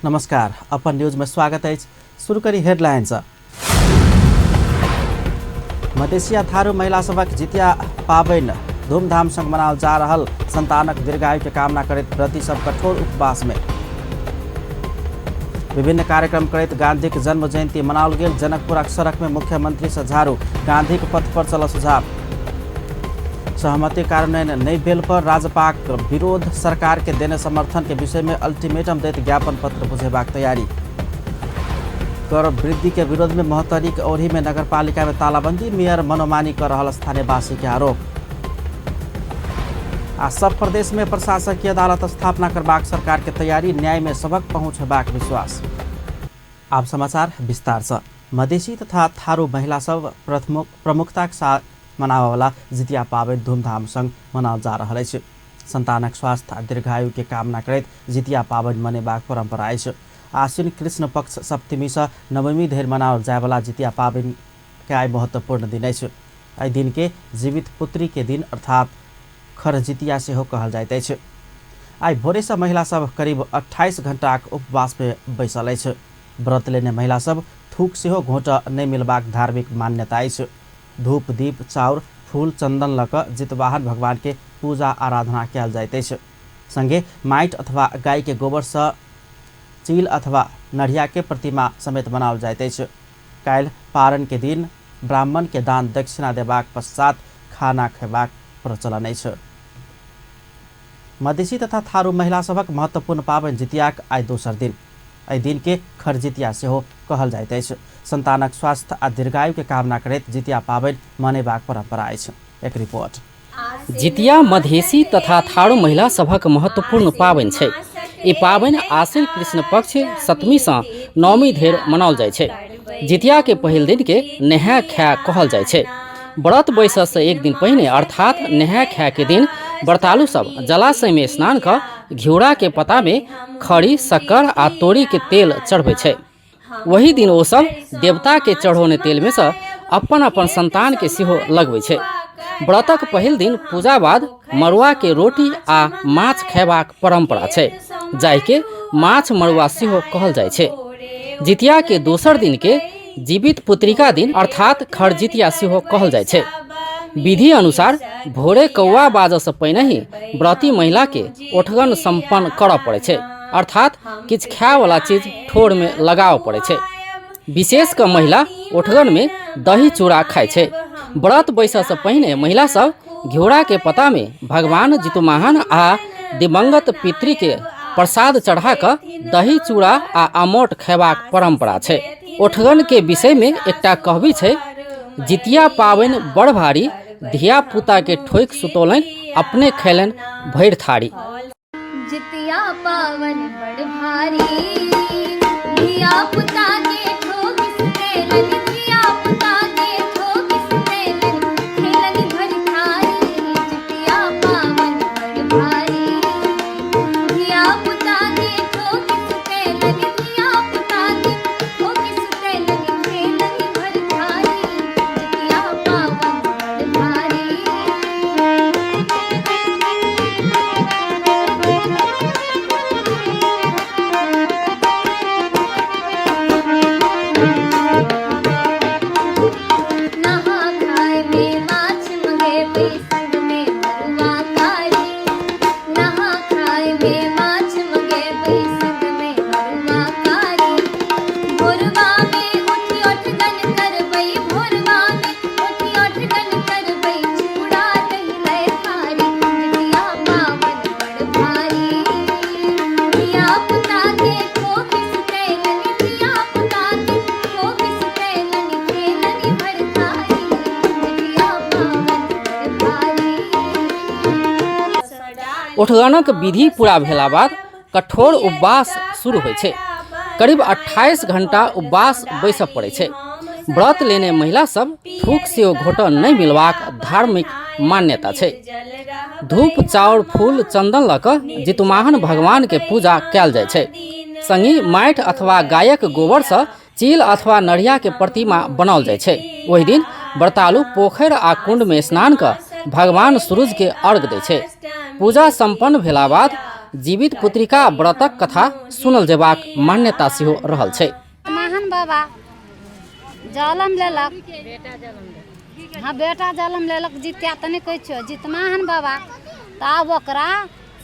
नमस्कार, अपन न्यूज में स्वागत अछि। शुरू करी हेडलाइंस। मधेसिया थारू महिला सभक जितिया पाबनि धूमधाम संग मनाओल जा रहल। संतानक दीर्घायु के कामना करैत व्रती सब कठोर उपवास में। विभिन्न कार्यक्रम करैत गांधीक जन्म जयंती मनाओल गेल। जनकपुरक सड़क में मुख्यमंत्री से झाड़ू, गांधीक पथ पर चल सुझाव। सहमति कार्यान्वयन नहीं भेल पर राजपाक विरोध, सरकार के देने समर्थन के विषय में अल्टीमेटम दैत ज्ञापन पत्र बुझेबाक तैयारी। कर वृद्धि के विरोध में महोत्तरी के औरही में नगरपालिका में तालाबंदी, मेयर मनोमानी कर रहल स्थानीयवासी के आरोप। आ सब प्रदेश में प्रशासकीय अदालत स्थापना करबाक सरकार के तैयारी, न्याय में सबक पहुंच होबाक विश्वास। आब समाचार विस्तार से। मधेसी तथा थारू महिला सब प्रमुखताक साथ मनाबयवला जितिया पाबनि धूमधाम संग मनाओल जा रहल अछि। संतानक स्वास्थ्य आ दीर्घायु के कामना करैत जितिया पाबनि मनेबाक परंपरा अछि। आश्विन कृष्ण पक्ष सप्तमी से नवमी धरि मनाओल जायवला जितिया पाबनि के आइ महत्वपूर्ण दिन अछि। एहि दिन के जीवित पुत्री के दिन अर्थात खरजितिया सेहो कहल जाइत अछि। आइ भोरे से महिला सब करीब 28 घंटाक उपवास में बैसल अछि। व्रत लेने महिला सब थूक सेहो घोंट नहि मिलबाक धार्मिक मान्यता अछि। धूप दीप चाउर फूल चंदन लऽ कऽ जितवाहन भगवान के पूजा आराधना कयल जाइत अछि। संगे माटि अथवा गाय के गोबर सँ चील अथवा नढ़िया के प्रतिमा समेत बनाओल जाइत अछि। काल्हि पारण के दिन ब्राह्मण के दान दक्षिणा देबाक पश्चात खाना खयबाक प्रचलन अछि। मधेसी तथा थारू महिला सभक महत्वपूर्ण पाबनि जितियाक आइ दोसर दिन। एहि दिन के खरजितिया सेहो कहल जाइत अछि। संतानक स्वास्थ्य आ दीर्घायु के कामना करैत जितिया पाबनि मनेबाक परंपरा अछि। एक रिपोर्ट। जितिया मधेसी तथा थारू महिला सभक महत्वपूर्ण पाबनि छै। ई पाबनि आश्विन कृष्ण पक्ष सप्तमी सँ नवमी धरि मनाओल जाइ छै। जितिया के पहिल दिन के नहाय खाय कहल जाइ छै। व्रत बैसऽ सँ एक दिन पहिने अर्थात नहाय खाय के दिन व्रतालु सब जलाशय में स्नान कऽ घिउरा के पत्ता में खड़ी, शक्कर आ तोरी के तेल चढ़बै छै। ओही दिन ओ सब देवता के चढ़ौने तेल में सँ अपन अपन संतान के सेहो लगबै छै। व्रतक पहिल दिन पूजा बाद मड़ुआ के रोटी आ माछ खयबाक परंपरा छै, जाहि के माछ मड़ुआ सेहो कहल जाइ छै। जितिया के दोसर दिन के जीवित पुत्रिका दिन अर्थात खरजितिया सेहो कहल जाइ छै। विधि अनुसार भोरे कौआ बाजऽ सँ पहिने ही व्रती महिला के ओठगन सम्पन्न करऽ पड़ै छै, अर्थात किछु खायवला चीज ठोर में लगाबऽ पड़ै छै। विशेष कऽ महिला ओठगन में दही चूड़ा खाइ छै। व्रत बैसऽ सँ पहिने महिला सब घिउरा के पत्ता में भगवान जितुमाहन आ दिवंगत पितृ के प्रसाद चढ़ा कऽ दही चूड़ा आ अमोट खयबाक परंपरा छै। ओठगन के विषय में एकटा कहबी छै, जितिया पाबनि बड़ भारी, धिया पुता के ठोकि सुतौलनि, अपने खयलनि भरि थारी। जितिया पावन बड़ भारी, धिया पुता के ठोक सुतेलनि, धिया पुता के ठोक सुतेलनि, खेलनि भरि थारी। जितिया पावन बड़ भारी, धिया पुता के ठोक सुतेलनि, धिया पुता के ठोक सुतेलनि, खेलनि भरि थारी। जितिया पावन बड़ भारी। नहा खाय में माछ मंगेबै संग में मरुआ कारी, नहा खाय में माछ मंगेबै संग में मरुआ कारी। भोरवा में उठि ओठगन करबै, भोरवा में उठि ओठगन करबै, चूड़ा दही लय थारी। जितिया पावन बड़ भारी, धिया पुता के ठोक सुतेलनि, धिया पुता के ठोक सुतेलनि, खेलनि भर थारी। जितिया पावन बड़ भारी। ओठगनक विधि पूरा भेला बाद कठोर उपवास शुरू होइ छै। करीब 28 घंटा उपवास बैसऽ पड़ै छै। व्रत लेने महिला सब थूक सेहो घोटऽ नहि मिलबाक धार्मिक मान्यता छै। धूप चाउर फूल चंदन लऽ कऽ जितुमाहन भगवान के पूजा कयल जाइ छै। संगहि माटि अथवा गायक गोबर सँ चील अथवा नढ़िया के प्रतिमा बनाओल जाइ छै। ओहि दिन व्रतालु पोखरि आ कुंड में स्नान कऽ भगवान सूरज के अर्घ दै छै। पूजा संपन्न भेला बाद जीवित पुत्रिका व्रतक कथा सुनल जेबाक मान्यता सेहो रहल छै। महान बाबा जलम लेलक, हाँ बेटा जलम लेलक, जितिया तऽ नहि कहै छियौ जितमाहन बाबा। तऽ आब ओकरा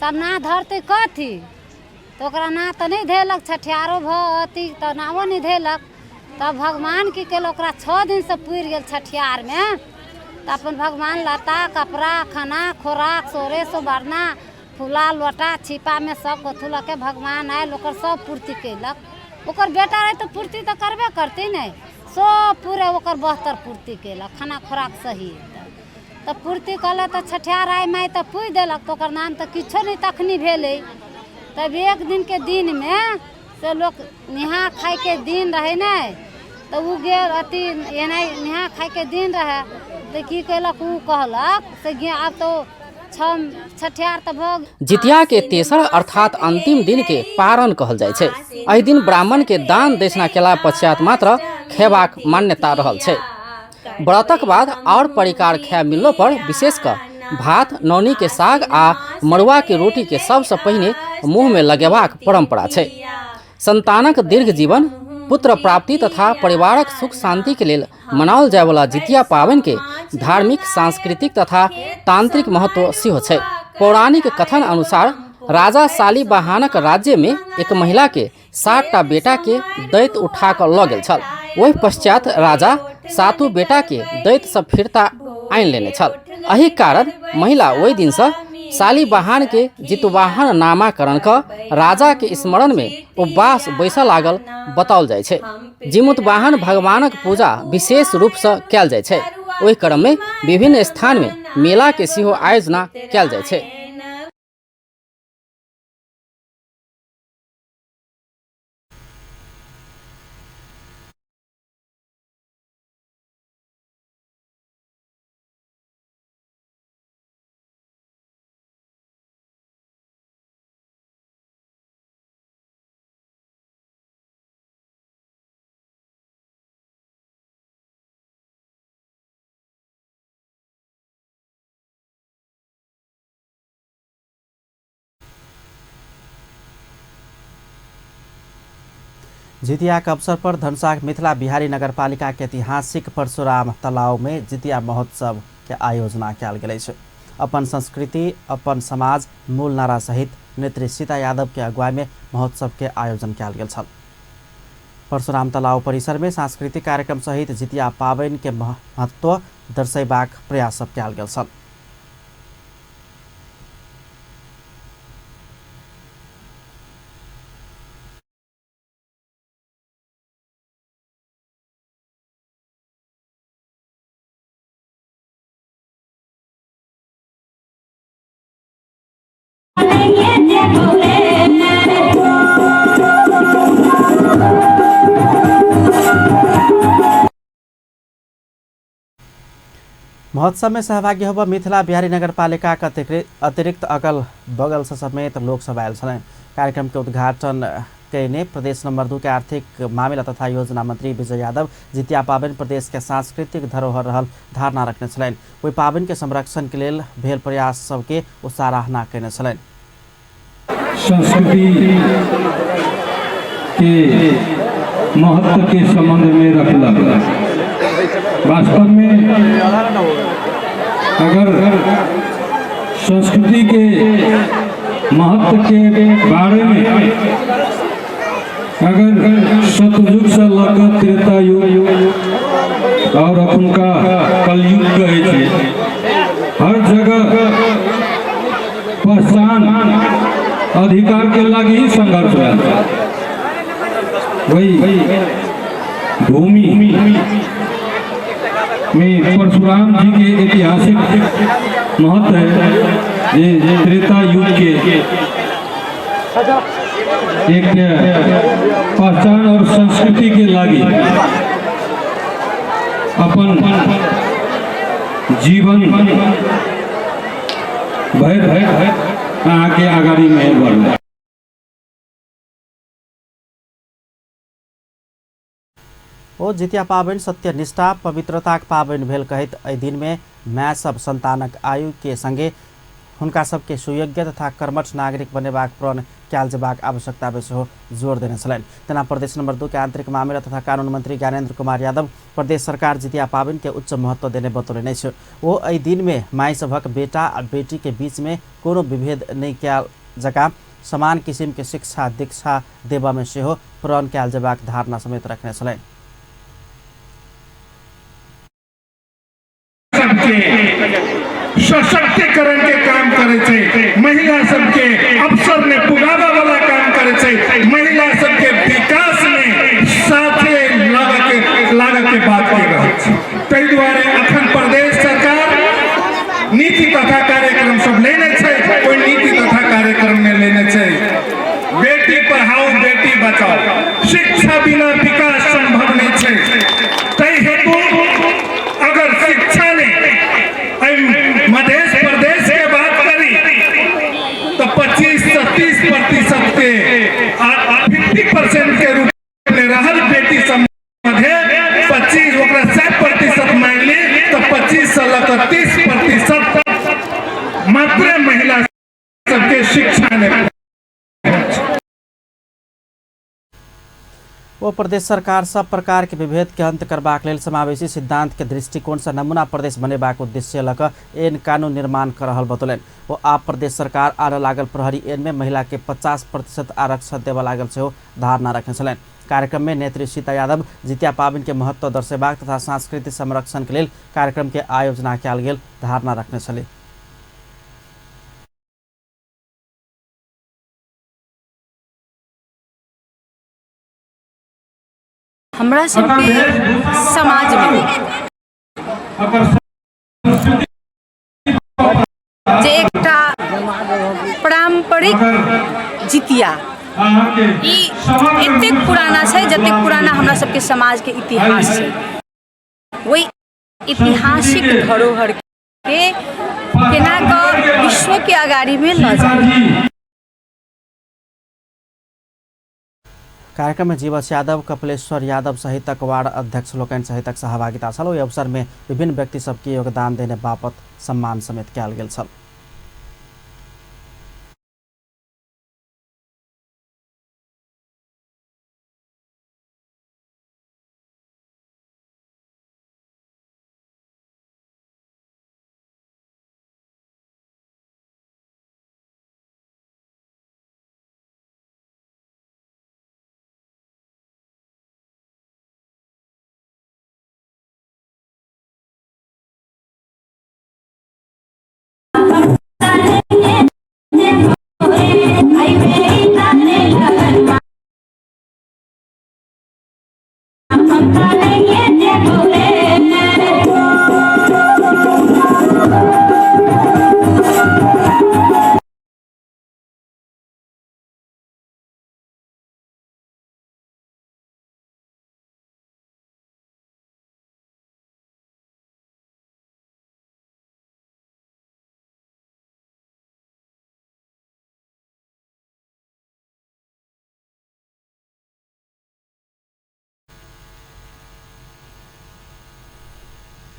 सब ना धरतै कथी, तऽ ओकरा ना तऽ नहि धेलक, छठियारो भऽ अथी तऽ नावो नहि धेलक। तब भगवान की केलक, ओकरा 6 दिनसँ पुरि गेल छठियारमे, तऽ अपन भगवान लत्ता कपड़ा खाना खोराक सोरे सोबरना फूला लोटा छिपामे सब कथू लऽ के भगवान आयल, ओकर सब पूर्ति केलक। ओकर बेटा रहै तऽ पूर्ति तऽ करबे करतै ने, सब पूरे ओकर बस्तर पूर्ति केलक, खाना खोराक सही। तऽ पूर्ति कयलक तऽ छठियार आइ माइ तऽ पूछि देलक, तऽ ओकर नाम तऽ किछो नहि तखनी भेलै। तब एक दिनके दिनमे से लोक नहा खाइके दिन रहै ने, तऽ ओ गेल अथी एना नहा खाइके दिन रहै, तऽ की केलक ओ कहलक से गे आब तऽ छठियार तऽ भऽ। जितिया के तेसर अर्थात अंतिम दिन के पारण कहल जाइ छै। एहि दिन ब्राह्मण के दान दक्षिणा केला पश्चात मात्र खेबाक मान्यता रहल छै। व्रतक बाद और परिकार खाय मिललो पर विशेष क भात, नौनी के साग आ मड़ुआ के रोटी के सबसँ पहिने मुँह में लगेबाक परंपरा छै। संतानक दीर्घ जीवन, पुत्र प्राप्ति तथा परिवारक सुख शांति के लेल मनाओल जायवला जितिया पाबनि के धार्मिक, सांस्कृतिक तथा तांत्रिक महत्व सेहो छै। पौराणिक कथन अनुसार राजा शालिवाहनक राज्य में एक महिला के 7टा बेटा के दैत उठा कऽ लऽ गेल छल। ओहि पश्चात राजा 7 बेटा के दैत से फिरता आनि लेने छल। एहि कारण महिला ओहि दिन से शालिवाहन के जितवाहन नामाकरण कऽ राजा के स्मरण में उपवास बैसऽ लागल बताओल जाइ छै। जिमुतवाहन भगवानक पूजा विशेष रूप से कयल जाइ छै। ओहि क्रम में विभिन्न स्थान में मेला के सेहो आयोजना कयल जाइ छै। जितिया के अवसर पर धनुषाक मिथिला बिहारी नगरपालिका के ऐतिहासिक परशुराम तलाव में जितिया महोत्सव के आयोजना कयल गेल अछि। अपन संस्कृति अपन समाज मूल नारा सहित नेत्री सीता यादव के अगुवाई में महोत्सव के आयोजन कयल गेल छल। परशुराम तलाव परिसर में सांस्कृतिक कार्यक्रम सहित जितिया पाबनि के महत्व दर्शेबाक प्रयास सब कयल गेल छल। महोत्सव में सहभागी होब मिथिला बिहारी नगरपालिका के अतिरिक्त अगल बगल से समेत लोक सब आयल छलनि। कार्यक्रम के उद्घाटन कयने प्रदेश नंबर 2 के आर्थिक मामिला तथा योजना मंत्री विजय यादव जितिया पाबनि प्रदेश के सांस्कृतिक धरोहर रहल धारणा रखने छलनि। ओहि पाबनि के संरक्षण के लेल भेल प्रयास सबके ओ सराहना कयने छलनि। संस्कृति के महत्व के संबंध में रखलक। वास्तव में अगर संस्कृति के महत्व के बारे में अगर सतयुग से लकर त्रेता युग और अखुनका कलयुग कहै छै, हर जगह पहचान अधिकार के लागी ही संघर्ष रहल। वही भूमि में परशुराम जी के ऐतिहासिक महत्व है जे त्रेता युग के एक पहचान और संस्कृति के लागी अपन जीवन भरि अहाँके अगाड़ी में बढ़ल। ओ जितिया पाबनि सत्यनिष्ठा पवित्रताक पाबनि भेल कहैत एहि दिन में माय सब संतानक आयु के संगे हुनका सबके सुयोग्य तथा कर्मठ नागरिक बनेबाक प्रण कयल जेबाक आवश्यकता पर सेहो जोर देने छलनि। तेना प्रदेश नंबर 2 के आंतरिक मामिला तथा कानून मंत्री ज्ञानेन्द्र कुमार यादव प्रदेश सरकार जितिया पाबनि के उच्च महत्व देने बतौलनि अछि। ओ एहि दिन में माय सभक बेटा आ बेटी के बीच में कोनो विभेद नहि कयल जकाँ समान किसिम के शिक्षा दीक्षा देबा में सेहो प्रण कयल जेबाक धारणा समेत रखने छलनि। सबके सशक्तिकरण के काम करे छै, महिला सबके अवसर में पुगाबा वाला काम करे छै, महिला सबके विकास में साथे लागऽ के बात के रहल छै। ताहि दुआरे अखन प्रदेश सरकार नीति तथा कार्यक्रम सब लेने छै, ओहि नीति तथा कार्यक्रम में लेने छै बेटी पढ़ाओ बेटी बचाओ, शिक्षा बिना विकास संभव नहीं छै। ताहि हेतु अगर शिक्षा ने मध्य प्रदेश के बात करी तो 25 से 30% के 50% के रूप में रहल बेटी सब मध्य 25 ओकरा 7% मान ली तो 25 से लकर 30% मात्र महिला सबके शिक्षा ने। ओ प्रदेश सरकार सब प्रकार के विभेद के अंत करबाक लेल समावेशी सिद्धांत के दृष्टिकोण से नमूना प्रदेश बनेबाक उद्देश्य लऽ कऽ एन कानून निर्माण कर रहल बतौलनि। ओ आब प्रदेश सरकार आनऽ लागल प्रहरी एन में महिला के 50% आरक्षण देबऽ लागल सेहो धारणा रखने छलनि। कार्यक्रम में नेत्री सीता यादव जितिया पाबनि के महत्व दर्शेबाक तथा सांस्कृतिक संरक्षण के लेल कार्यक्रम के आयोजना कयल गेल धारणा रखने छलीह। हमरा सबके समाजमे जे एकटा पारम्परिक जितिया ई एतेक पुराना छै जतेक पुराना हमरा सबके समाजके इतिहास छै। ओहि ऐतिहासिक धरोहरके केना कऽ विश्वके अगाड़ीमे लऽ जाय। कार्यक्रम में जीवछ यादव, कपिलेश्वर यादव सहितक वार्ड अध्यक्ष लोकनि सहितक सहभागिता छल। ओहि अवसर में विभिन्न व्यक्ति सबके योगदान देने बापत सम्मान समेत कयल गेल छल।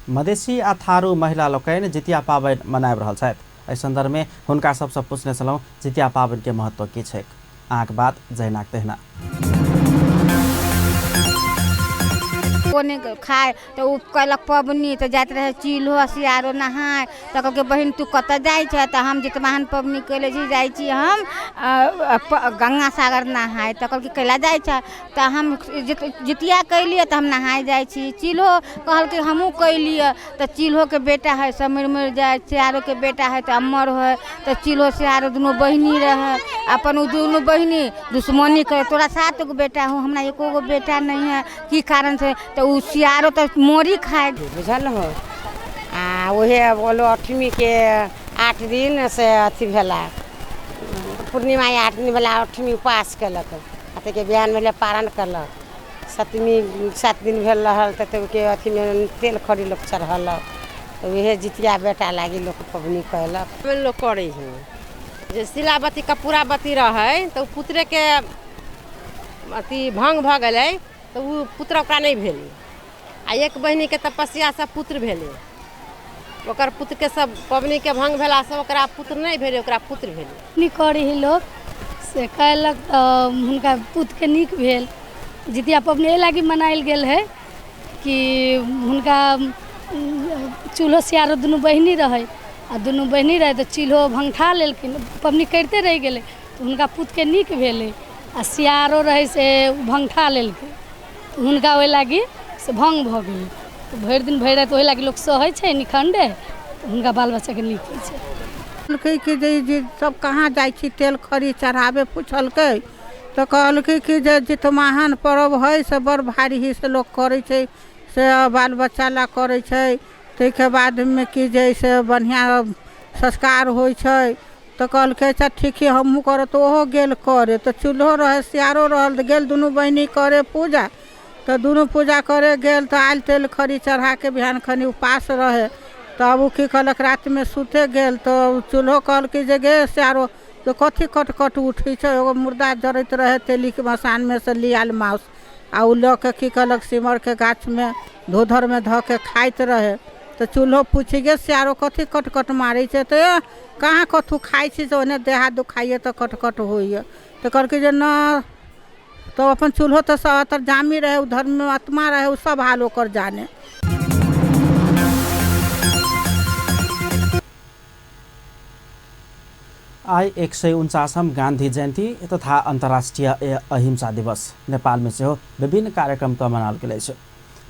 मधेसी आ थारू महिला लोकनि जितिया पाबनि मनाबि रहल छथि। एहि संदर्भ में हुनका सबसँ पूछने छलहुँ जितिया पाबनि के महत्व की छैक। अहाँके बात जहिनाक तहिना। कोने खाए तो उ कैलक पबनी तो जाइत रहे चील्हो सियारो नहाय। तो कहलकै बहिन तू कतऽ जाइ छह? तऽ हम जितवाहन पबनी कैले छी, जाइ छी हम गंगा सागर नहाय। तऽ कहलकै कैला जाइ छह? तऽ हम जितिया कैलियै तऽ हम नहाय जाइ छी। चील्हो कहलकै हमहूँ कैलियै। तऽ चील्होके बेटा हइ सब मरि मरि जाइ, सियारोके बेटा हइ तऽ अमर हइ। तऽ चील्हो सियारो दुनू बहिनी रहै, अपन ओ दुनू बहिनी दुश्मनी करै। तोरा 7 गो बेटा हौ, हमरा एको गो बेटा नहि है, की कारण से? तऽ ओ सियारो तऽ मोरी खाइ। बुझल हो। आ उहे बोलो अठमीके 8 दिन से अथी भेला पूर्णिमा 8 दिन भेला, अठमी उपास केलक आ ताहिके बिहान भेलै पारण केलक। सतमी 7 दिन भेल रहल तऽ ताहिके अथीमे तेल खरी लोक चढ़ेलक। तऽ उहे जितिया बेटा लागी लोक पबनी कयलक। लोक करै है जे सिलाबत्ती कपूराबत्ती रहै तऽ ओ पुत्रेके अथी भङ्ग भऽ गेलै तऽ ओ पुत्र ओकरा नहि भेलै। आ एक बहिनीके तपस्यासँ पुत्र भेलै। ओकर पुत्रके सब पबनीके भङ्ग भेलासँ ओकरा पुत्र नहि भेलै, ओकरा पुत्र भेलै। पबनी करै हइ लोक से कयलक तऽ हुनका पुत्रके नीक भेल। जितिया पबनी एहि लागी मनायल गेल है कि हुनका चूल्हो सियारो दुनू बहिनी रहै आ दुनू बहिनी रहै तऽ चूल्हो भङ्गठा लेलखिन, पबनी करिते रहि गेलै तऽ हुनका पुतके नीक भेलै आ सियारो रहै से भङ्गठा लेलकै तऽ हुनका ओहि लागी से भङ्ग भऽ गेलै। तऽ भरि दिन भरि राति ओहि लागी लोक सहै छै निखण्डे, तऽ हुनका बाल बच्चाके नीक होइ छै। कहलकै कि जे जे सब कहाँ जाइ छी तेल खरी चढ़ाबे पुछलकै तऽ कहलकै कि जे जितमाहन पर्व हइ से बड़ भारी हइ से लोक करै छै, से बाल बच्चा ला करै छै। ताहिके बादमे कि जे से बढ़िआँ संस्कार होइ छै। तऽ कहलकै अच्छा ठीक हइ हमहूँ करब, तऽ ओहो गेल करे। तऽ चूल्हो रहै सियारो रहल तऽ गेल दुनू बहिनी करे पूजा। तऽ दुनू पूजा करे गेल तऽ आयल तेल खरी चढ़ाके बिहान खनी उपास रहे। तब ओ की कहलक रातिमे सुते गेल तऽ चूल्हो कहलकै जे गे सियारो तऽ कथी कट कट उठै छै। एगो मुर्दा जरैत रहै तेलीके मसानमे से ले आयल माउस आ ओ लऽ के की कहलक सिमरके गाछमे धोधरमे धऽ के खाइत रहै। तऽ चूल्हो पूछी गे सियारो कथी कट कट मारै छै। तऽ एह कहाँ कथू खाइ छी से ओहने देह हाथ दुखाइए तऽ कट कट होइए। तऽ कहलकै जे न, तऽ अपन चूल्हो तऽ अन्तर्जामी रहै, ओ धर्म आत्मा रहै, ओ सब हाल ओकर जाने। आइ 149 गांधी जयंती तथा अंतर्राष्ट्रीय अहिंसा दिवस नेपाल में सेहो विभिन्न कार्यक्रम क मनाओल गेल अछि।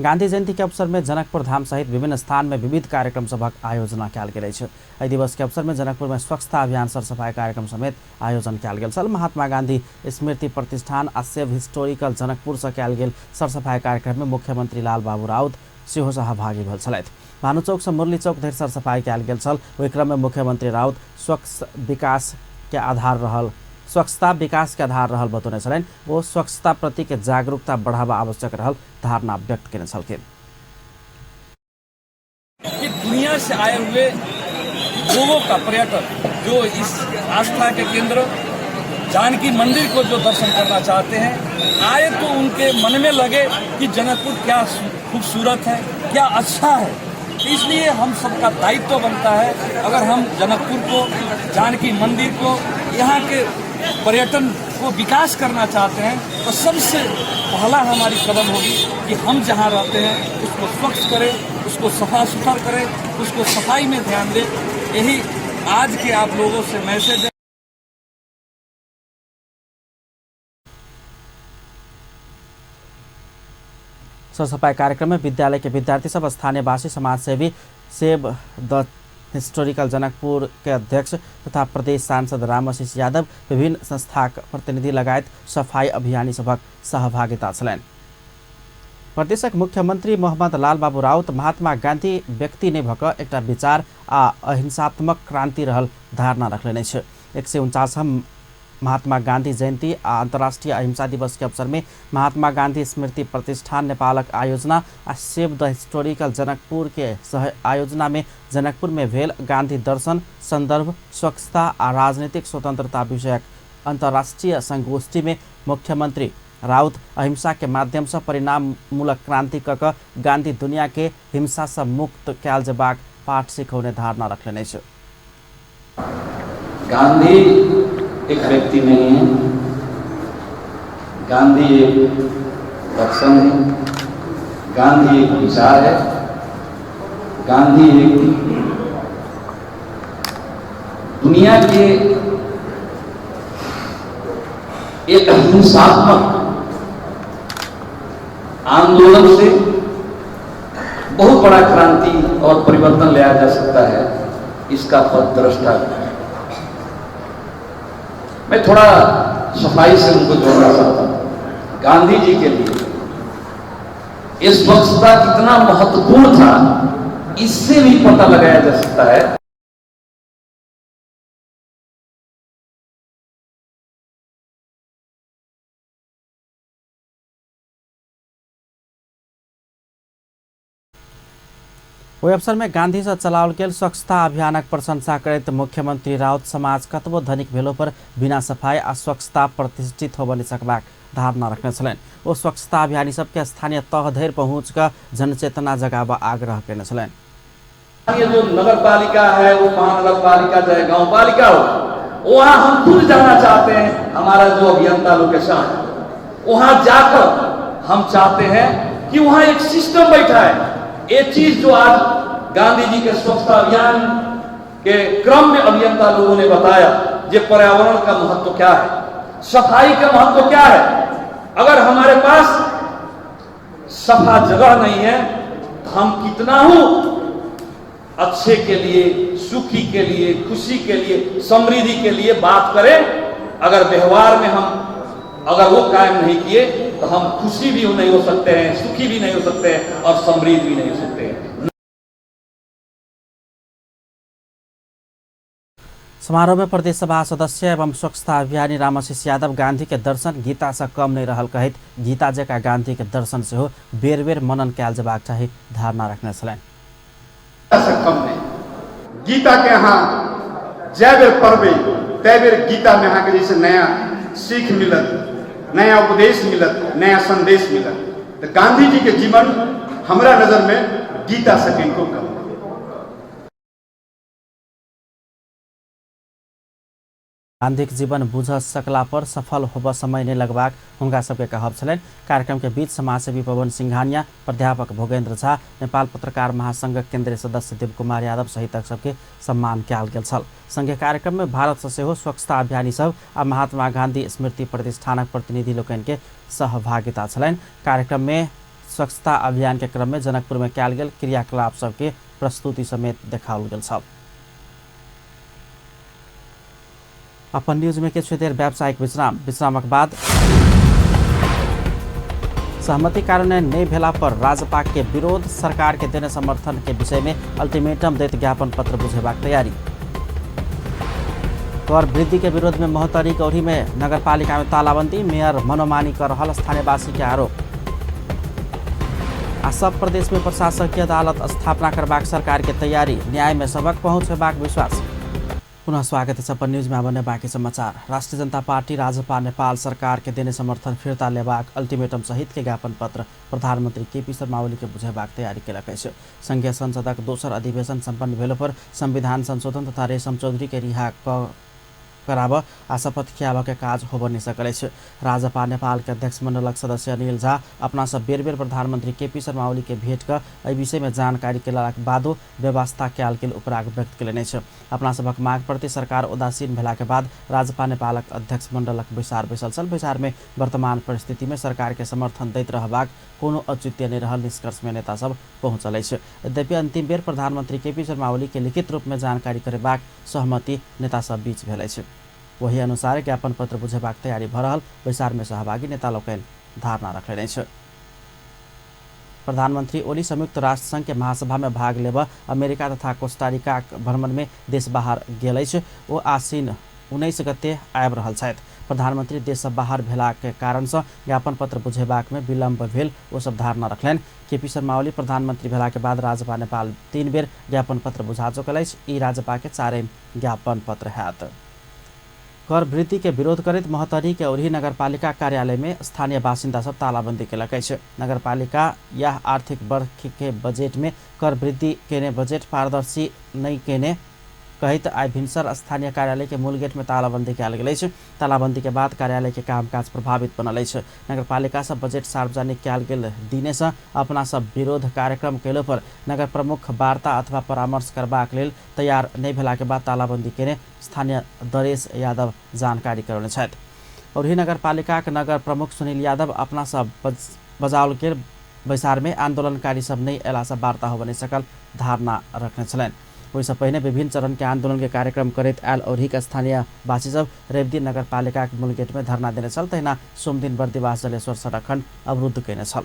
गांधी जयंती के अवसर में जनकपुर धाम सहित विभिन्न स्थान में विविध कार्यक्रम सभक आयोजना कयल गेल अछि। एहि दिवस के अवसर में जनकपुर में स्वच्छता अभियान सरसफाई कार्यक्रम समेत आयोजन कयल गेल छल। महात्मा गांधी स्मृति प्रतिष्ठान आ सेव हिस्टोरिकल जनकपुर से कयल गेल सरसफाई कार्यक्रम में मुख्यमंत्री लाल बाबू राउत सेहो सहभागी भेल छलथि। भानुचौक से मुरली चौक धरि सरसफाई कयल गेल छल। ओहि क्रम में मुख्यमंत्री राउत स्वच्छ विकास के आधार रहल स्वच्छता विकास के आधार रहल बतौने छलनि। ओ स्वच्छता प्रति के जागरूकता बढ़ावा आवश्यक रहल धारणा व्यक्त केने छलखिन। कि दुनिया से आए हुए लोगों का पर्यटक जो इस आस्था के केंद्र जानकी मंदिर को जो दर्शन करना चाहते हैं आए तो उनके मन में लगे कि जनकपुर क्या खूबसूरत है, क्या अच्छा है। इसलिए हम सबका दायित्व बनता है, अगर हम जनकपुर को, जानकी मंदिर को, यहाँ के पर्यटन को विकास करना चाहते हैं तो सबसे पहला हमारी कदम होगी कि हम जहाँ रहते हैं उसको स्वच्छ करें, उसको सफा सुथरा करें, उसको सफाई में ध्यान दें। यही आज के आप लोगों से मैसेज है। सरसफाई कार्यक्रम में विद्यालय के विद्यार्थी सब, स्थानीयवासी, समाजसेवी, सेव द हिस्टोरिकल जनकपुर के अध्यक्ष तथा प्रदेश सांसद रामआशीष यादव, विभिन्न संस्थाक प्रतिनिधि लगायत सफाई अभियानी सभक सहभागिता छलनि। प्रदेशक मुख्यमंत्री मोहम्मद लालबाबू राउत महात्मा गांधी व्यक्ति नहि भऽ कऽ एकटा विचार आ अहिंसात्मक क्रांति रहल धारणा रखलनि अछि। 149 महात्मा गांधी जयंती आ अंतर्राष्ट्रीय अहिंसा दिवस के अवसर में महात्मा गांधी स्मृति प्रतिष्ठान नेपालक आयोजना आ सेव द हिस्टोरिकल जनकपुर के सह आयोजना में जनकपुर में भेल गांधी दर्शन संदर्भ स्वच्छता आ राजनीतिक स्वतंत्रता विषयक अंतर्राष्ट्रीय संगोष्ठी में मुख्यमंत्री राउत अहिंसा के माध्यम से परिणाममूलक क्रांति क कऽ गांधी दुनिया के हिंसा से मुक्त कयल जेबाक पाठ सिखौने धारणा रखलनि अछि। गांधी एक व्यक्ति नहीं है, गांधी एक दर्शन है, गांधी एक विचार है, गांधी एक दुनिया के एक अहिंसात्मक आंदोलन से बहुत बड़ा क्रांति और परिवर्तन लाया जा सकता है, इसका पथद्रष्टा है। मैं थोड़ा सफाई से उनको जोड़ना चाहता हूं। गांधी जी के लिए ये स्वच्छता कितना महत्वपूर्ण था, इससे भी पता लगाया जा सकता है। ओहि अवसर में गांधी से चलाओल गेल स्वच्छता अभियानक प्रशंसा करैत मुख्यमंत्री राउत समाज कतबो धनिक भेलो पर बिना सफाई आ स्वच्छता प्रतिष्ठित होबऽ नहि सकबाक धारणा रखने छलनि। ओ स्वच्छता अभियानी सबके स्थानीय तह धरि पहुँच कऽ जनचेतना जगाबऽ आग्रह केने छलनि। ये जो नगर पालिका है वो महानगर पालिका चाहे गांव पालिका हो, वहां हम खुद जाना चाहते हैं। हमारा जो अभियंता लोग के साथ वहां जाकर हम चाहते हैं कि वहां एक सिस्टम बैठा है। ये चीज जो आज गांधी जी के स्वच्छता अभियान के क्रम में अभियंता लोगों ने बताया, ये पर्यावरण का महत्व क्या है, सफाई का महत्व क्या है। अगर हमारे पास सफा जगह नहीं है तो हम कितना हूं अच्छे के लिए, सुखी के लिए, खुशी के लिए, समृद्धि के लिए बात करें, अगर व्यवहार में हम अगर वो कायम नहीं किए तो हम खुशी भी नहीं हो सकते हैं, सुखी भी नहीं हो सकते हैं और समृद्ध भी नहीं हो सकते हैं। समारोह में प्रदेश सभा सदस्य एवं स्वच्छता अभियानी रामाशीष यादव गांधी के दर्शन गीता से कम नहीं रहल कहैत गीता जकाँ गांधी के दर्शन सेहो बेर बेर मनन कयल जेबाक चाही धारणा रखने छलनि। से कम नहीं, गीता के अहाँ जै बेर पढ़बै तै बेर गीता में अहाँके जैसे नया सीख मिलत, नया उपदेश मिलत, नया संदेश मिलत। तो गांधी जी के जीवन हमरा नजर में गीता से कनिको कम। गांधीक जीवन बुझ सकला पर सफल होब समय नहीं लगबाक हुनका सबके कहब छलनि। कार्यक्रम के बीच समाजसेवी पवन सिंघानिया, प्राध्यापक भोगेन्द्र झा, नेपाल पत्रकार महासंघक केन्द्रीय सदस्य देव कुमार यादव सहितक सबके सम्मान कयल गेल छल। संघे कार्यक्रम में भारत से सेहो स्वच्छता अभियानी सब आ महात्मा गांधी स्मृति प्रतिष्ठानक प्रतिनिधि लोकनि के सहभागिता छलनि। कार्यक्रम में स्वच्छता अभियान के क्रम में जनकपुर में कयल गेल क्रियाकलाप सबके प्रस्तुति समेत देखाओल गेल छल। अपन न्यूज में किछु देर व्यावसायिक विश्राम, विश्रामक बाद सहमति कार्यान्वयन नहीं भेला पर राजपा के विरोध, सरकार के देने समर्थन के विषय में अल्टीमेटम दैत ज्ञापन पत्र बुझेबाक तैयारी। कर वृद्धि के विरोध में महोत्तरी गौरी में नगरपालिका में तालाबंदी, मेयर मनोमानी कर रहल स्थानीयवासी के आरोप। आ सब प्रदेश में प्रशासकीय अदालत स्थापना करबाक सरकार के तैयारी, न्याय में सबक पहुँच हेबाक विश्वास। पुनः स्वागत है अपन न्यूज में बने बाकी समाचार। राष्ट्रीय जनता पार्टी राजपा नेपाल सरकार के देने समर्थन फिर्ता लेबाक अल्टीमेटम सहित के ज्ञापन पत्र प्रधानमंत्री केपी शर्मा ओली के बुझेबाक तैयारी केलक अछि। संघीय संसदक दोसर अधिवेशन सम्पन्न भेलो पर संविधान संशोधन तथा रेशम चौधरी के रिहा कराब आ शपथ खियाब के काज होब नहीं सकल अछि। राजपा नेपाल के अध्यक्ष मंडलक सदस्य अनिल झा अपना सब बेर बेर प्रधानमंत्री केपी शर्मा ओली के भेंट क एहि विषय में जानकारी केलाक बादो व्यवस्था कयल गेल उपराग व्यक्त केलनि अछि। अपना सभक माग प्रति सरकार उदासीन भेला के बाद राजपा नेपालक अध्यक्ष मंडलक बैसार बैसल छल। बैसार में वर्तमान परिस्थिति में सरकार के समर्थन दैत रहबाक कोनो औचित्य नहीं रहल निष्कर्ष में नेता सब पहुँचल अछि। यद्यपि अंतिम बेर प्रधानमंत्री केपी शर्मा ओली के लिखित रूप में जानकारी करेबाक सहमति नेता सब बीच भेल अछि। वही अनुसार ज्ञापन पत्र बुझेबाक तैयारी भ रहल बैसार में सहभागी नेता लोकनि धारणा रखलनि अछि। प्रधानमंत्री ओली संयुक्त राष्ट्र संघ के महासभा में भाग लेब अमेरिका तथा कोस्टारिका भ्रमण में देश बाहर गेल अछि। ओ आसिन 19 गते आबि रहल छथि। प्रधानमंत्री देश से बाहर भेलाक कारण से ज्ञापन पत्र बुझेबाक में विलम्ब भेल ओ सब धारणा रखलनि। केपी शर्मा ओली प्रधानमंत्री भेला के बाद राजपा नेपाल 3 बेर ज्ञापन पत्र बुझा चुकल अछि। ई राजपा के 4 ज्ञापन पत्र हैत। कर वृद्धि के विरोध करैत महोत्तरी के औरही नगरपालिका कार्यालय में स्थानीय बासिन्दा सब तालाबंदी केलक अछि। नगरपालिका यह आर्थिक वर्ष के बजट में कर वृद्धि केने बजट पारदर्शी नहीं केने कहैत आइ भिनसर स्थानीय कार्यालय के मूल गेट में तालाबंदी कयल गेल अछि। तालाबंदी के बाद कार्यालय के कामकाज प्रभावित बनल अछि। नगरपालिका सब बजट सार्वजनिक कयल गेल दिने से अपना सब विरोध कार्यक्रम केलो पर नगर प्रमुख वार्ता अथवा परामर्श करबाक लेल तैयार नहीं भेला के बाद तालाबंदी केने स्थानीय दरेश यादव जानकारी करौने छथि। औरही नगरपालिकाक नगर प्रमुख सुनील यादव अपना सब बजाओल गेल बैसार में आंदोलनकारी सब नहीं अयला से वार्ता होब नहीं सकल धारणा रखने छलनि। ओहिसँ पहिने विभिन्न चरण के आंदोलन के कार्यक्रम करैत आयल औरहीक स्थानीय वासी सब रविदिन नगरपालिकाक मूल गेट में धरना देने छल। तहिना सोमदिन बर्दिवास जलेश्वर सड़क खंड अवरुद्ध कयने छल।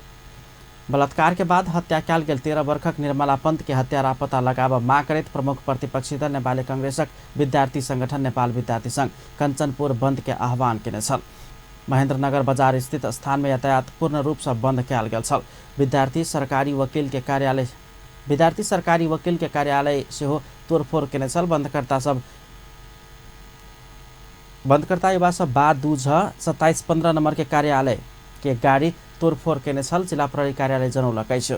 बलात्कार के बाद हत्या कयल गेल 13 वर्षक निर्मला पंत के हत्यारा पता लगाब माग करैत प्रमुख प्रतिपक्षी दल नेपाली कांग्रेसक विद्यार्थी संगठन नेपाल विद्यार्थी संघ कंचनपुर बंद के आह्वान केने छल। महेंद्रनगर बाजार स्थित स्थान में यातायात पूर्ण रूप से बंद कयल गेल छल। विद्यार्थी सरकारी वकील के कार्यालय सेहो तोड़फोड़ केने छल। बंदकर्ता युवा सब 2 2 27 15 नंबर के कार्यालय के गाड़ी तोड़फोड़ केने छल। जिला प्रहरी कार्यालय जनौलक अछि।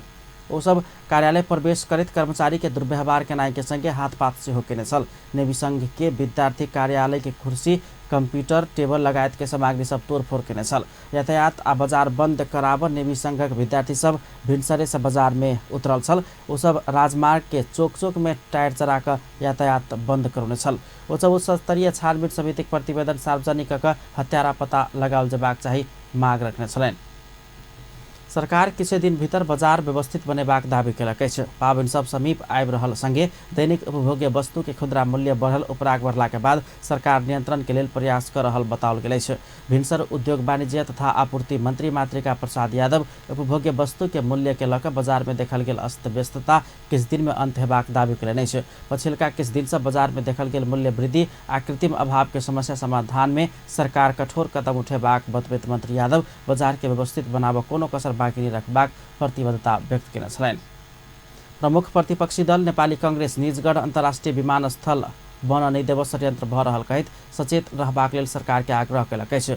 ओ सब कार्यालय प्रवेश करैत कर्मचारी के दुर्व्यवहार केनाइ के संगे हाथपात सेहो केने छल। नेवी संघ के विद्यार्थी कार्यालय के कुर्सी, कंप्यूटर, टेबल लगायत के सामग्री सब तोड़फोड़ केने छल। यातायात आ बाजार बंद कराब नेवी संघक विद्यार्थी सब भिनसरे से बाजार में उतरल छल। ओ सब राजमार्ग के चौक चौक में टायर चरा क यातायात बंद करौने छल। ओ सब उच्च स्तरीय छानबीन समितिक प्रतिवेदन सार्वजनिक क हत्यारा पता लगाओल जेबाक चाही माग रखने छलनि। सरकार किछु दिन भीतर बाजार व्यवस्थित बनेबाक दावी केलक अछि। पाबनि सब समीप आबि रहल संगे दैनिक उपभोग्य वस्तु के खुदरा मूल्य बढ़ल उपराग बढ़ला के बाद सरकार नियंत्रण के लेल प्रयास क रहल बताओल गेल अछि। भिनसर उद्योग वाणिज्य तथा आपूर्ति मंत्री मातृका प्रसाद यादव उपभोग्य वस्तु के मूल्य के लऽ कऽ बाजार में देखल गेल अस्त व्यस्तता किछु दिन में अंत हेबाक दावी केलनि अछि। पछिलका किछु दिन सँ बाजार में देखल गेल मूल्य वृद्धि आ कृत्रिम अभाव के समस्या समाधान में सरकार कठोर कदम उठेबाक बतबैत मंत्री यादव बाजार के व्यवस्थित बनाबऽ कोनो कसर बाँकी नहि रखबाक प्रतिबद्धता व्यक्त केने छलनि। प्रमुख प्रतिपक्षी दल नेपाली कांग्रेस निजगढ़ अंतर्राष्ट्रीय विमानस्थल बनऽ नहि देबऽ षड्यंत्र भऽ रहल कहैत सचेत रहबाक लेल सरकार के आग्रह केलक अछि।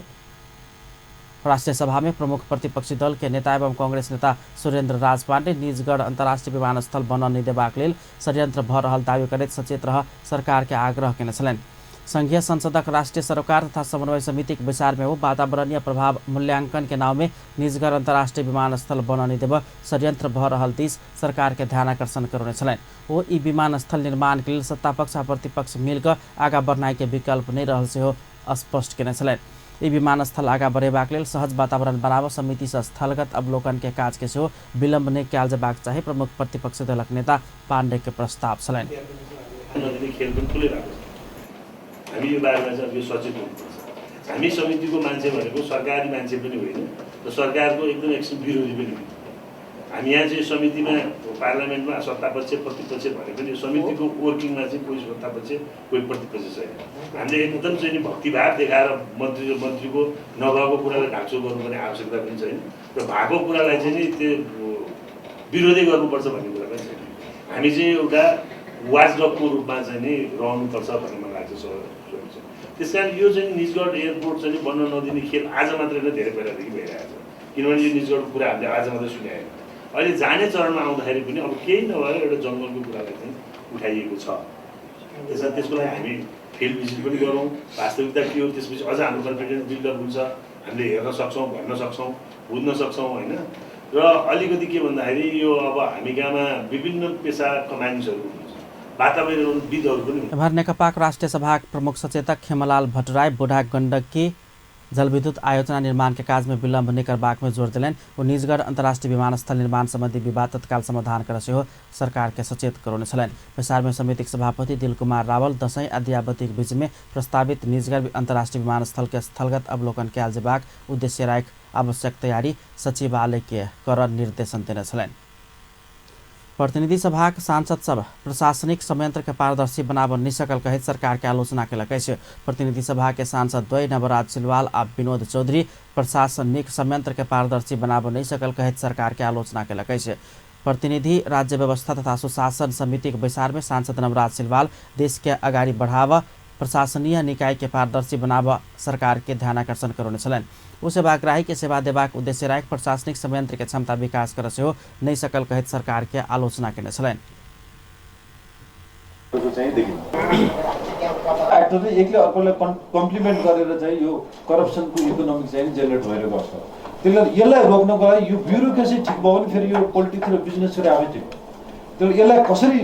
राष्ट्रीय सभा में प्रमुख प्रतिपक्षी दल के नेता एवं कांग्रेस नेता सुरेंद्र राज पांडे निजगढ़ अंतर्राष्ट्रीय विमानस्थल बनऽ नहि देबाक लेल षड्यंत्र भऽ रहल दावी करैत सचेत रह सरकार के आग्रह केने छलनि। संघीय संसदक राष्ट्रीय सरोकार तथा समन्वय समितिक बैसार में ओ वातावरणीय प्रभाव मूल्यांकन के नाव में निजगढ़ अंतर्राष्ट्रीय विमानस्थल बनऽ नहि देबऽ षड्यंत्र भऽ रहल दिस सरकार के ध्यानाकर्षण करौने छलनि। ओ ई विमानस्थल निर्माण के लेल सत्तापक्ष आ प्रतिपक्ष मिल कऽ आगाँ बढ़नाइ के विकल्प नहि रहल सेहो स्पष्ट केने छलनि। ई विमानस्थल आगाँ बढ़ेबाक लेल सहज वातावरण बनाबऽ समिति सँ स्थलगत अवलोकन के काज के सेहो विलम्ब नहि कयल जेबाक चाही प्रमुख प्रतिपक्षी दलक नेता पांडे के प्रस्ताव छलनि। नदिने खेल पनि ठुलै भएको छ। हामी यो बारेमा चाहिँ अलिक सचेत हुनुपर्छ। हामी समितिको मान्छे भनेको सरकारी मान्छे पनि होइन र सरकारको एकदम एकछिन विरोधी पनि होइन। हामी यहाँ चाहिँ समितिमा पार्लियामेन्टमा सत्तापक्ष प्रतिपक्ष भने पनि यो समितिको वर्किङमा चाहिँ कोही सत्तापक्ष कोही प्रतिपक्ष छैन। हामीले एकदम चाहिँ नि भक्तिभाव देखाएर मन्त्री र मन्त्रीको नभएको कुरालाई ढाकछोप गर्नुपर्ने आवश्यकता पनि छैन र भएको कुरालाई चाहिँ नि त्यो विरोधै गर्नुपर्छ भन्ने कुरा पनि छैन। हामी चाहिँ एउटा वाचडगको रूपमा चाहिँ नि रहनुपर्छ भन्ने मलाई लाग्छ। त्यस कारण यो चाहिँ निजगढ एयरपोर्ट चाहिँ बन्न नदिने खेल आज मात्रै होइन, धेरै पहिलादेखि भइरहेको छ। किनभने यो निजगढको कुरा हामीले आज मात्रै सुने होइन। अहिले जाने चरणमा आउँदाखेरि पनि अब केही नभएर एउटा जङ्गलको कुरालाई चाहिँ उठाइएको छ। त्यसमा त्यसको लागि हामी फिल्ड भिजिट पनि गरौँ, वास्तविकता के हो, त्यसपछि अझ हाम्रो कन्फिडेन्स बिल्डअप हुन्छ, हामीले हेर्न सक्छौँ, भन्न सक्छौँ, बुझ्न सक्छौँ होइन। र अलिकति के भन्दाखेरि यो अब हामी कहाँमा विभिन्न पेसाका मानिसहरू हुनुहुन्छ, वातावरणविदहरू पनि। एम्हर नेकपाक राष्ट्रिय सभाक प्रमुख सचेतक खेमलाल भट्टराई बूढ़ा गंडकी जलविद्युत आयोजना निर्माण के काज में विलम्ब नहि करबाक में जोर देलनि। ओ निजगढ़ अंतर्राष्ट्रीय विमानस्थल निर्माण संबंधी विवाद तत्काल समाधान कर सेहो सरकार के सचेत करौने छलनि। बैसार में समितिक सभापति दिल कुमार रावल दसैँ आ दियाबतीक बीच में प्रस्तावित निजगढ़ अंतर्राष्ट्रीय विमानस्थल के स्थलगत अवलोकन कयल जेबाक उद्देश्य राखि आवश्यक तैयारी सचिवालय के कर निर्देशन देने छलनि। प्रतिनिधि सभाक सांसद सब प्रशासनिक संयंत्र के पारदर्शी बनाबऽ नहि सकल कहैत सरकार के आलोचना केलक अछि। प्रतिनिधि सभा के सांसद द्वय नवराज सिलवाल आ विनोद चौधरी प्रशासनिक संयंत्र के पारदर्शी बनाबऽ नहि सकल कहैत सरकार के आलोचना केलक अछि। प्रतिनिधि राज्य व्यवस्था तथा सुशासन समितिक बैसार में सांसद नवराज सिलवाल देश के अगाडि बढ़ाबऽ प्रशासनीय निकाय के पारदर्शी बनाबऽ सरकार के ध्यानाकर्षण करौने छलनि। ओ सेवाग्राही के सेवा देबाक उद्देश्य राखि प्रशासनिक संयंत्र के क्षमता विकास कर सेहो नहि सकल कहैत सरकार के आलोचना केने छलनि। एक्टरले एकले अर्कोलाई कम्प्लिमेन्ट गरेर चाहिँ यो करप्सनको इकोनोमिक चाहिँ जेनेरेट भएर गर्छ। त्यसले यसलाई रोक्नको लागि यो ब्युरोक्रेसी ठिक भयो भने फेरि यो पोलिटिक्स र बिजनेस फेरि आफै ठिक। तर यसलाई कसरी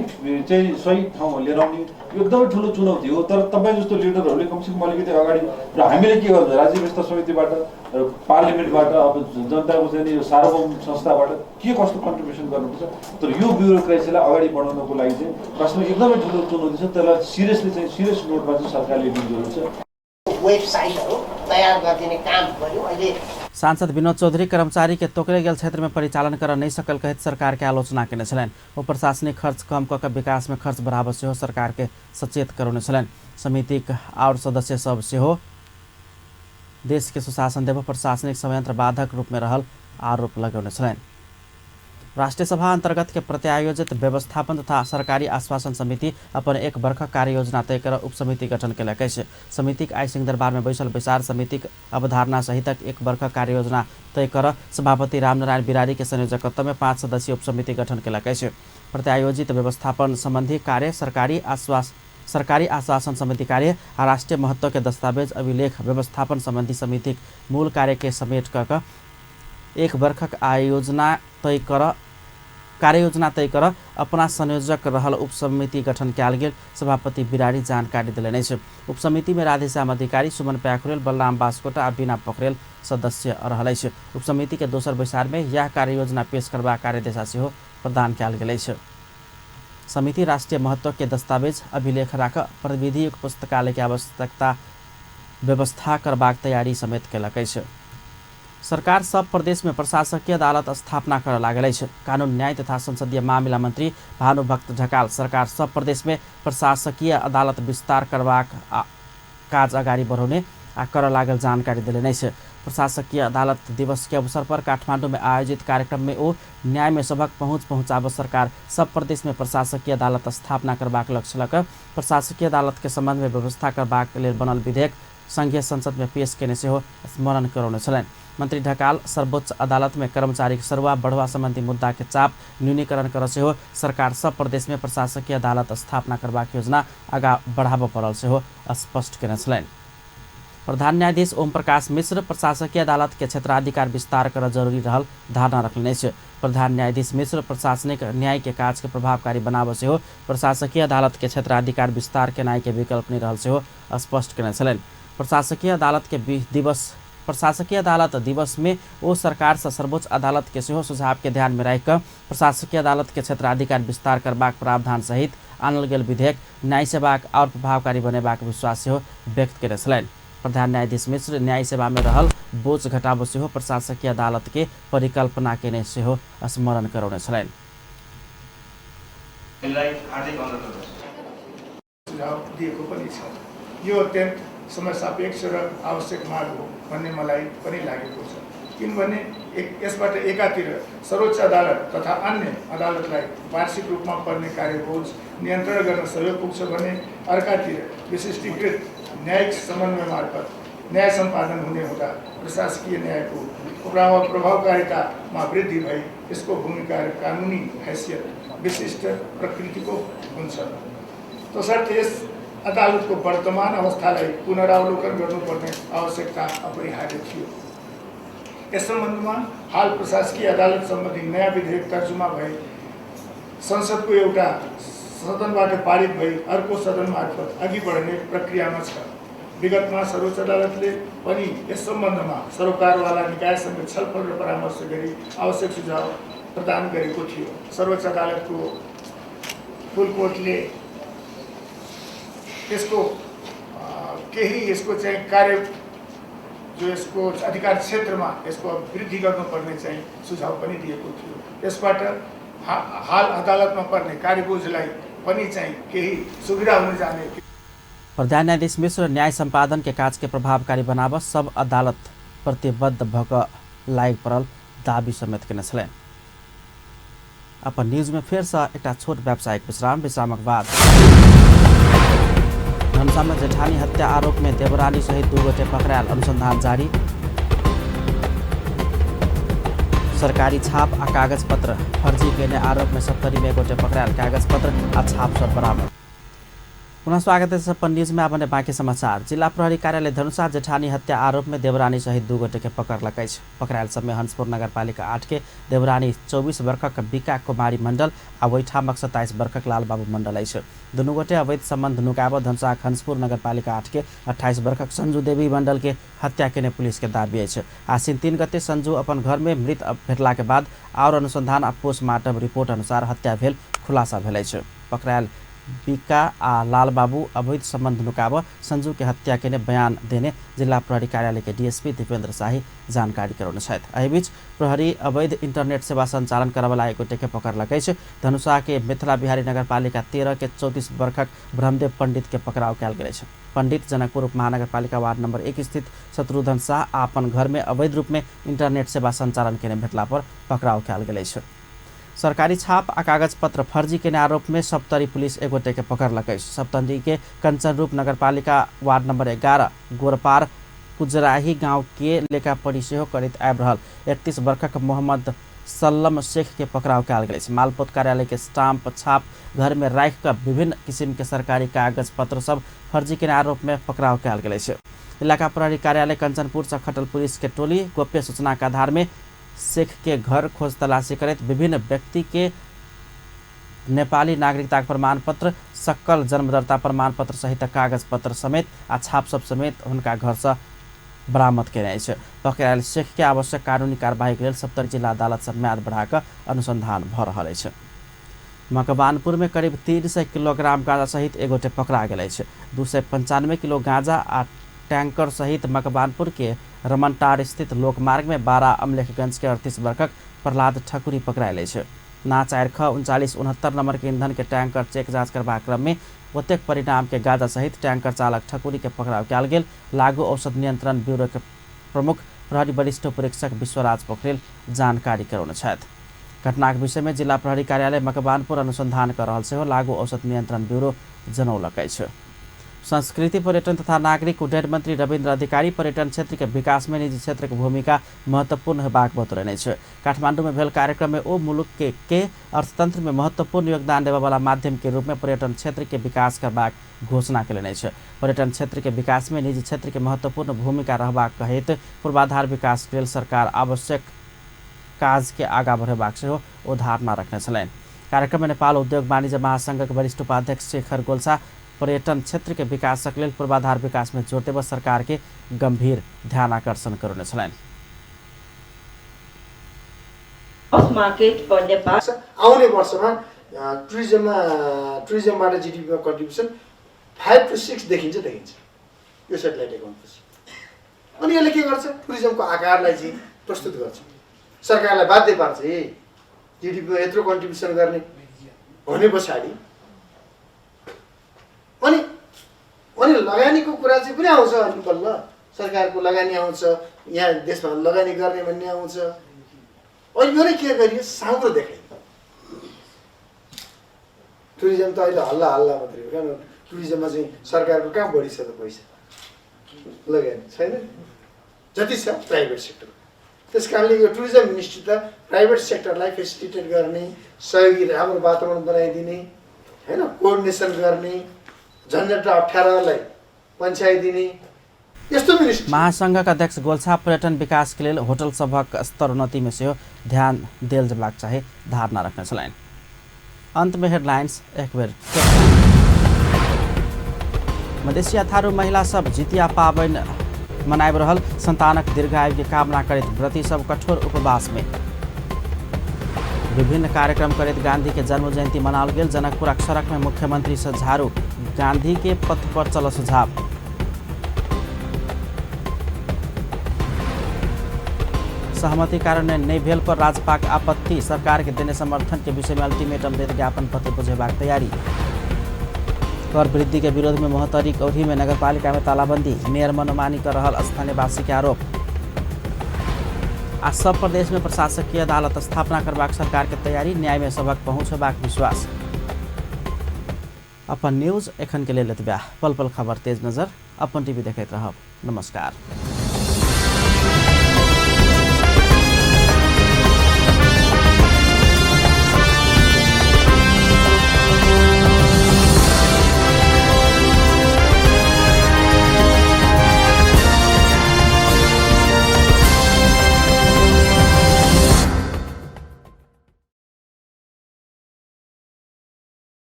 चाहिँ सही ठाउँमा लिएर आउने यो एकदमै ठुलो चुनौती हो। तर तपाईँ जस्तो लिडरहरूले कमसेकम अलिकति अगाडि र हामीले के गर्छ राज्य व्यवस्था समितिबाट र पार्लियामेन्टबाट अब जनताको चाहिँ यो सार्वभौम संस्थाबाट के कस्तो कन्ट्रिब्युसन गर्नुपर्छ। तर यो ब्युरोक्रेसीलाई अगाडि बढाउनको लागि चाहिँ वास्तवमा एकदमै ठुलो चुनौती छ। त्यसलाई सिरियसली चाहिँ सिरियस नोटमा चाहिँ सरकारले लिनु जरुरी छ। वेबसाइटहरू तयार गरिदिने काम गर्यो। अहिले सांसद विनोद चौधरी कर्मचारी के तोकले गेल क्षेत्र में परिचालन कर नहीं सकल कहैत सरकार के आलोचना केने छलनि। ओ प्रशासनिक खर्च कम कऽ विकास में खर्च बढ़ाबऽ सेहो सरकार के सचेत करौने छलनि। समितिक आओर सदस्य सब सेहो देश के सुशासन देबऽ प्रशासनिक संयंत्र बाधक रूप में रहल आरोप लगौने छलनि। राष्ट्रिय सभा अंतर्गत के प्रत्यायोजित व्यवस्थापन तथा सरकारी आश्वासन समिति अपन एक बरखक कार्ययोजना तय कर उपसमिति गठन केलक अछि। समितिक आइ सिंहदरबार में बैसल बैसार समितिक अवधारणा सहितक एक बरखक कार्ययोजना तय कर सभापति रामनारायण बिरारी के संयोजकत्व में 5 सदस्यीय उपसमिति गठन केलक अछि। प्रत्यायोजित व्यवस्थापन संबंधी कार्य सरकारी आश्वासन समिति कार्य आ राष्ट्रीय महत्व के दस्तावेज अभिलेख व्यवस्थापन संबंधी समितिक मूल कार्य के समेट क एक बरखक कार्ययोजना तय कर अपना संयोजक रहल उपसमिति गठन कयल गेल सभापति बिरारी जानकारी देलनि अछि। उपसमिति में राधेश्याम अधिकारी, सुमन प्याखुरेल, बलराम बास्कोटा आ बीना पोखरेल सदस्य रहल अछि। उपसमिति के दोसर बैसार में यह कार्ययोजना पेश करबाक कार्यदिशा सेहो प्रदान कयल गेल अछि। समिति राष्ट्रीय महत्व के दस्तावेज अभिलेख राख प्रविधि पुस्तकालय के आवश्यकता व्यवस्था करबाक तैयारी समेत केलक अछि। सरकार सब प्रदेश में प्रशासकीय अदालत स्थापना कर लागल अछि। कानून न्याय तथा संसदीय मामिला मंत्री भानुभक्त ढकाल सरकार सब प्रदेश में प्रशासकीय अदालत विस्तार करबाक काज अगाडि बढ़ौने आ कर लागल जानकारी देलनि अछि। प्रशासकीय अदालत दिवस के अवसर पर काठमांडू में आयोजित कार्यक्रम में ओ न्याय में सबक पहुँच पहुँचाब सरकार सब प्रदेश में प्रशासकीय अदालत स्थापना करबाक लक्ष्य लऽ कऽ प्रशासकीय अदालत के संबंध में व्यवस्था करबाक लेल बनल विधेयक संघीय संसद में पेश केने सेहो स्मरण करौने छलनि। मंत्री ढकाल सर्वोच्च अदालत में कर्मचारी के सरुआ बढ़वा संबंधी मुद्दा के चाप न्यूनीकरण कर सेहो सरकार सब प्रदेश में प्रशासकीय अदालत स्थापना करबाक योजना आगा बढ़ाबऽ पड़ल सेहो स्पष्ट केने छलनि। प्रधान न्यायाधीश ओम प्रकाश मिश्र प्रशासकीय अदालत के क्षेत्राधिकार विस्तार कर जरूरी रहल धारणा रखलनि अछि। प्रधान न्यायाधीश मिश्र प्रशासनिक न्याय के काज के प्रभावकारी बनाबऽ सेहो प्रशासकीय अदालत के क्षेत्राधिकार विस्तार केनाइ के विकल्प नहि रहल सेहो स्पष्ट केने छलनि। प्रशासकीय अदालत दिवस में ओ सरकार से सर्वोच्च अदालत के सेहो सुझाव के ध्यान में राखि कऽ प्रशासकीय अदालत के क्षेत्राधिकार विस्तार करबाक प्रावधान सहित आनल गेल विधेयक न्याय सेवाक आओर प्रभावकारी बनेबाक विश्वास सेहो व्यक्त केने छलनि। प्रधान न्यायाधीश मिश्र न्याय सेवा में रहल बोझ घटाबऽ सेहो प्रशासकीय अदालत के परिकल्पना केने सेहो स्मरण करौने छलनि। सुझाव दिएको पनि छ। यो अत्यन्त समय सापेक्ष र आवश्यक माग हो भन्ने मलाई पनि लागेको छ। किनभने यसबाट एकातिर सर्वोच्च अदालत तथा अन्य अदालतलाई वार्षिक रूपमा पर्ने कार्यबोझ नियन्त्रण गर्न सहयोग पुग्छ भने अर्कातिर विशिष्टीकृत न्यायिक समन्वय मार्फत न्याय सम्पादन हुने हुँदा प्रशासकीय न्यायको प्रभावकारितामा वृद्धि भई यसको भूमिका र कानुनी हैसियत विशिष्ट प्रकृतिको हुन्छ। तसर्थ यस अदालतको वर्तमान अवस्थालाई पुनरावलोकन गर्नुपर्ने आवश्यकता अपरिहार्य थियो। यस सम्बन्धमा हाल प्रशासकीय अदालत सम्बन्धी नयाँ विधेयक तर्जुमा भई संसदको एउटा सदनबाट पारित भई अर्को सदन मार्फत अघि बढ्ने प्रक्रियामा छ। विगतमा सर्वोच्च अदालतले पनि यस सम्बन्धमा सरोकारवाला निकायसँग छलफल र परामर्श गरी आवश्यक सुझाव प्रदान गरेको थियो। सर्वोच्च अदालतको फुल कोर्टले यसको केही यसको चाहिँ कार्य जो यसको अधिकार क्षेत्रमा यसको वृद्धि गर्नुपर्ने चाहिँ सुझाव पनि दिएको थियो। यसबाट हाल अदालतमा पर्ने कार्यबोझलाई पनि चाहिँ केही सुविधा हुन जाने। प्रधान न्यायाधीश मिश्र न्याय सम्पादन के काज के प्रभावकारी बनाब सब अदालत प्रतिबद्ध भक लाग पड़ल दाबी समेत केने छलनि। अपन न्यूज में फेर से एकटा छोट व्यावसायिक विश्राम। विश्रामक बाद धनुषा में जेठानी हत्या आरोप में देवरानी सहित 2 गोटे पकड़ायल, अनुसंधान जारी। सरकारी छाप आ कागज पत्र फर्जी केने आरोप में 70 में 1 गोटे पकड़ायल, कागज पत्र आ छाप सब बरामद। पुनः स्वागत है अपन न्यूज में। अब बाँकी समाचार। जिला प्रहरी कार्यालय धनुषा जेठानी हत्या आरोप में देवरानी सहित 2 गोटे के पकड़लक अछि। पकड़ायल सबमे हंसपुर नगरपालिका 8 के देवरानी 24 वर्षक बिका कुमारी मंडल आ ओहिठामक 27 वर्षक लालबाबू मंडल अछि। दुनू गोटे अवैध संबंध नुकाब धनुषाक हंसपुर नगरपालिका 8 के 28 वर्षक संजू देवी मंडल के हत्या केने पुलिस के दाबी अछि। आश्विन 3 गते संजू अपन घर में मृत भेटला के बाद और अनुसंधान आ पोस्टमार्टम रिपोर्ट अनुसार हत्या भेल खुलासा भेल अछि। पकड़ायल बिका आ लालबाबू अवैध संबंध नुकाब संजू के हत्या केने बयान देने जिला प्रहरी कार्यालय के डीएसपी दीपेंद्र शाही जानकारी करौने छथि। एहि बीच प्रहरी अवैध इंटरनेट सेवा संचालन करवला एक गोटे के पकड़लक अछि। धनुषा के मिथिला बिहारी नगरपालिका 13 के 34 वर्षक ब्रह्मदेव पंडित के पकड़ाव कयल गेल अछि। पंडित जनकपुर उपमहानगरपालिका वार्ड नंबर 1 स्थित शत्रुघ्न शाह अपन घर में अवैध रूप में इंटरनेट सेवा संचालन केने भेटला पर पकड़ाव कयल गेल अछि। सरकारी छाप आ कागज पत्र फर्जी केने आरोप में सप्तरी पुलिस एक गोटे के पकड़लक अछि। सप्तरी के कंचनरूप नगरपालिका वार्ड नंबर 11 गोरपार कुजराही गांव के लेखापढ़ी सेहो करैत आबि रहल 31 वर्षक मोहम्मद सल्लम शेख के पकड़ाव कयल गेल अछि। मालपोत कार्यालय के स्टाम्प छाप घर में राखि कऽ विभिन्न किसिम के सरकारी कागज पत्र सब फर्जी केने आरोप में पकड़ाव कयल गेल अछि। इलाका प्रहरी कार्यालय कंचनपुर से खटल पुलिस के टोली गोप्य सूचना के आधार में शेख के घर खोज तलाशी करैत विभिन्न व्यक्ति के नेपाली नागरिकता प्रमाण पत्र, सकल जन्मदर्ता प्रमाण पत्र सहित कागज पत्र समेत आ छाप सब समेत हुनका घर से बरामद केने अछि। पकड़ायल शेख के आवश्यक कानूनी कार्यवाही के लेल सप्तरी जिला अदालत से म्याद बढ़ाकर अनुसंधान भ रहल अछि। मकवानपुर में करीब 300 किलोग्राम गांजा सहित एक गोटे पकड़ा गेल अछि। 295 किलो गांजा आ टैंकर सहित मकवानपुर के रमनटार स्थित लोकमार्ग में 12 अमलेखगंज के 38 वर्षक प्रहलाद ठकुरी पकड़ायल अछि। ना 4 ख 39 69 नंबर के ईंधन के टैंकर चेक जांच करबाक क्रम में ओतेक परिणाम के गांजा सहित टैंकर चालक ठकुरी के पकड़ाव कयल गेल। लागू औषध नियंत्रण ब्यूरो के प्रमुख प्रहरी वरिष्ठ उपरीक्षक विश्वराज पोखरेल जानकारी करौने छथि। घटनाक विषय में जिला प्रहरी कार्यालय मकवानपुर अनुसंधान कर रहल सेहो लागू औषध नियंत्रण ब्यूरो जनौलक अछि। संस्कृति पर्यटन तथा नागरिक उड्डयन मंत्री रविन्द्र अधिकारी पर्यटन क्षेत्र के विकास में निजी क्षेत्र के भूमिका महत्वपूर्ण होबाक बतौलनि अछि। काठमांडू में भेल कार्यक्रम में ओ मुल्क के अर्थतंत्र में महत्वपूर्ण योगदान देबयवला माध्यम के रूप में पर्यटन क्षेत्र के विकास करबाक घोषणा कयलनि अछि। पर्यटन क्षेत्र के विकास में निजी क्षेत्र के महत्वपूर्ण भूमिका रहबाक कहैत पूर्वाधार विकास के लेल सरकार आवश्यक काज के आगा बढ़ेबाक सेहो ओ धारणा रखने छलनि। कार्यक्रम में नेपाल उद्योग वाणिज्य महासंघक वरिष्ठ उपाध्यक्ष शेखर गोल्छा पर्यटन क्षेत्र के विकासक लेल पूर्वाधार विकास में जोर देबऽ सरकार के गंभीर ध्यान आकर्षण करौने छलनि। मार्केट फर नेपाल आउने वर्षमा टुरिज्मबाट जिडिपीमा कन्ट्रिब्युसन 5 to 6 देखिन्छ यो सेटेलाइट एकाउन्टपछि। अनि यसले के गर्छ, टुरिज्मको आकारलाई चाहिँ प्रस्तुत गर्छ, सरकारलाई बाध्य पार्छ ए जिडिपीमा यत्रो कन्ट्रिब्युसन गर्ने भने पछाडि अनि अनि लगानीको कुरा चाहिँ पनि आउँछ। अनि बल्ल सरकारको लगानी आउँछ, यहाँ देशमा लगानी गर्ने भन्ने आउँछ। अहिले यो नै के गरियो, साँघुरो देखाइयो। टुरिज्म त अहिले हल्ला हल्ला मात्रै हो, क्या टुरिज्ममा चाहिँ सरकारको कहाँ बढी छ त पैसा लगानी छैन, जति छ प्राइभेट सेक्टर। त्यस कारणले यो टुरिज्म मिनिस्ट्री त प्राइभेट सेक्टरलाई फेसिलिटेट गर्ने, सहयोगी राम्रो वातावरण बनाइदिने होइन, कोअर्डिनेसन गर्ने, झन्झट र अप्ठ्यारालाई पन्छ्याइदिने यस्तो मिनिस्ट्री। महासंघक अध्यक्ष गोल्छा पर्यटन विकास के लेल होटल सभक स्तरोन्नति में सेहो ध्यान देल जेबाक चाही धारणा रखने छलनि। अंत में हेडलाइंस एक बेर। मधेसिया थारू महिला सब जितिया पाबनि मनाबि रहल संतानक दीर्घायु के कामना करैत व्रती सब कठोर उपवास में। विभिन्न कार्यक्रम करैत गांधी के जन्म जयंती मनाओल गेल। जनकपुरक सड़क में मुख्यमंत्री से झाड़ू, गांधी के पथ पर चल सुझाव। सहमति कार्यान्वयन नहीं भेल पर राजपाक आपत्ति, सरकार के देने समर्थन के विषय में अल्टीमेटम दैत ज्ञापन पत्र बुझेबाक तैयारी। कर वृद्धि के विरोध में महोत्तरी औरही में नगरपालिका में तालाबंदी, मेयर मनोमानी कर रहल स्थानीयवासी के आरोप। आ सब प्रदेश में प्रशासकीय अदालत स्थापना करबाक सरकार के तैयारी, न्याय में सबक पहुँच होबाक विश्वास। अपन न्यूज एखन के लेल एतबे। पल पल खबर तेज नजर अपन टीवी देखैत रहब। नमस्कार।